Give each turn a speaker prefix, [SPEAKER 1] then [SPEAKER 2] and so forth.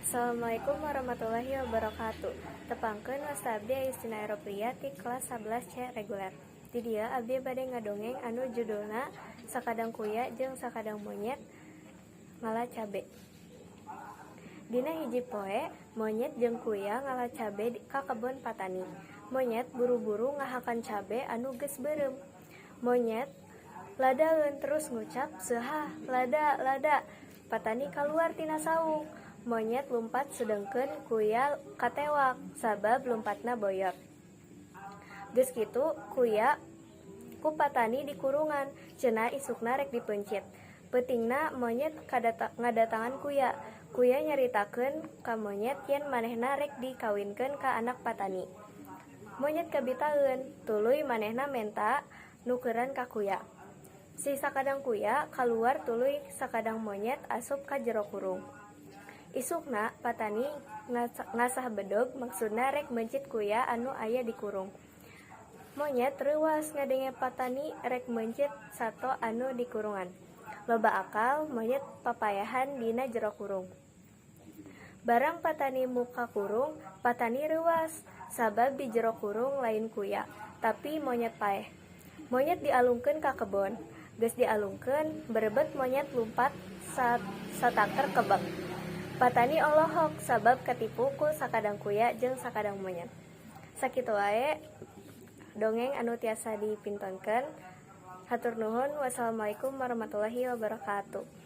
[SPEAKER 1] Assalamualaikum warahmatullahi wabarakatuh. Tepangkeun, wasta abdi Ayustina Eroplia ti kelas 11 C reguler. Di dieu abdi bade ngadongeng anu judulna Sakadang Kuya jeung Sakadang Monyet Ngala Cabe. Dina hiji poe, monyet jeung kuya ngala cabe ka kebon patani. Monyet buru-buru ngahakan cabe anu geus beureum. Monyet ladaeun terus ngucap, "Seuhah, lada, lada." Patani kaluar tina saung. Monyet lumpat sedengkeun kuya katewak sabab lumpatna boyot. Geus kitu kuya ku patani dikurungan, cenah isukna rek dipeuncit. Peutingna monyet ngadatangan kuya. Kuya nyaritakeun ka monyet yen manehna rek dikawinkeun ka anak patani. Monyet kabitaeun, tuluy manehna menta nukeran ka kuya. Si sakadang kuya kaluar, tuluy sakadang monyet asup ka jero kurung. Isukna patani ngasah bedog, maksudna rek meuncit kuya anu aya di kurung. Monyet reuwas ngadenge patani rek meuncit sato anu dikurungan. Loba akal, monyet papayahan dina jero kurung. Barang patani muka kurung, patani reuwas sabab di jero kurung lain kuya, tapi monyet paeh. Monyet dialungkeun ka kebon. Geus dialungkeun, berebet monyet lumpat sataker kebek. Patani olohok sabab katipu ku sakadang kuya jeung sakadang monyet. Sakitu wae dongeng anu tiasa dipintonkeun. Hatur nuhun, wassalamualaikum warahmatullahi wabarakatuh.